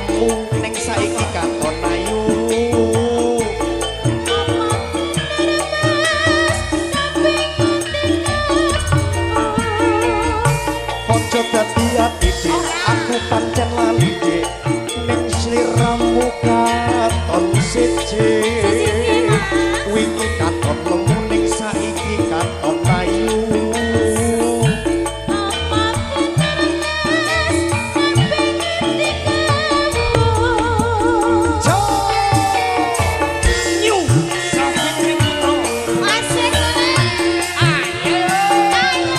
lemu ning saiki katon ayu. Apa bener Mas kaping tingkahmu? Aja dadi ati Dik, aku pancen lali Dik, ning sliramu katon siji. Wingi katon lemu ning saiki katon ayu. Apa bener Mas kaping tingkahmu? New Safitri Putra. Asik tenan. Ayo. Ayo.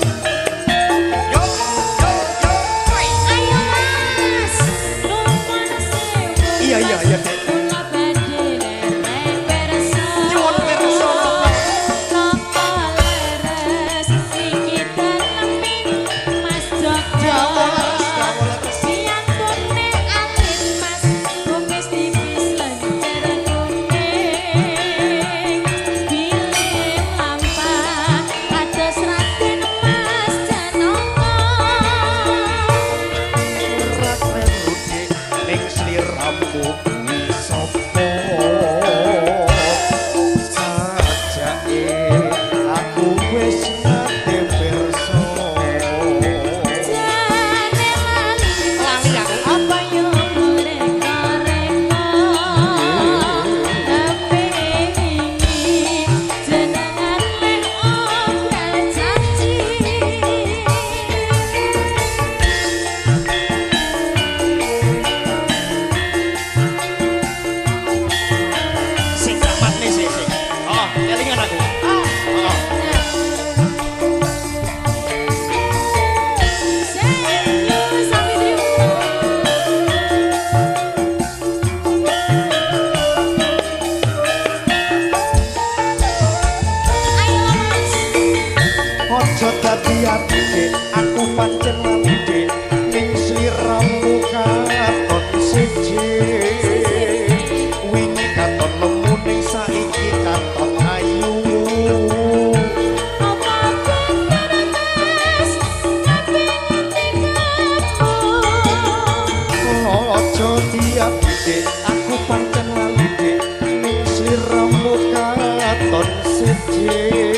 Yo yo yo. Ayo Mas, nuwun sewu. Iya, Dek. Kula badhe lereng pirsa. Nyuwun pirsa napa? Napa leres niki daleming Mas Joko? Dawa leres, dawa leres. Piyantune alit Mas, kumis tipis lencer kuning. Bilih mlampah kados Raden Mas Janaka. Ora kleru Dik, ning sliramu kuwi sapa? Sajake aku wis nate pirsa. Jane lali Mas, Lali aku. apa yo mereka-reka? Tapi wingi jenengan leh ora janji. Sing ramatne sik sik. Oh, kelingan aku. Ah, Oh. Seyo Safitri Putra. Ayo Mas. Aja dadi ati Dik, aku pancen lali Dik, ning sliramu katon siji. Wingi katon lemu ning saiki katon ayu. Apa bener Mas kaping tingkahmu? Aja diati Dik, aku pancen lali Dik, ning sliramu katon siji.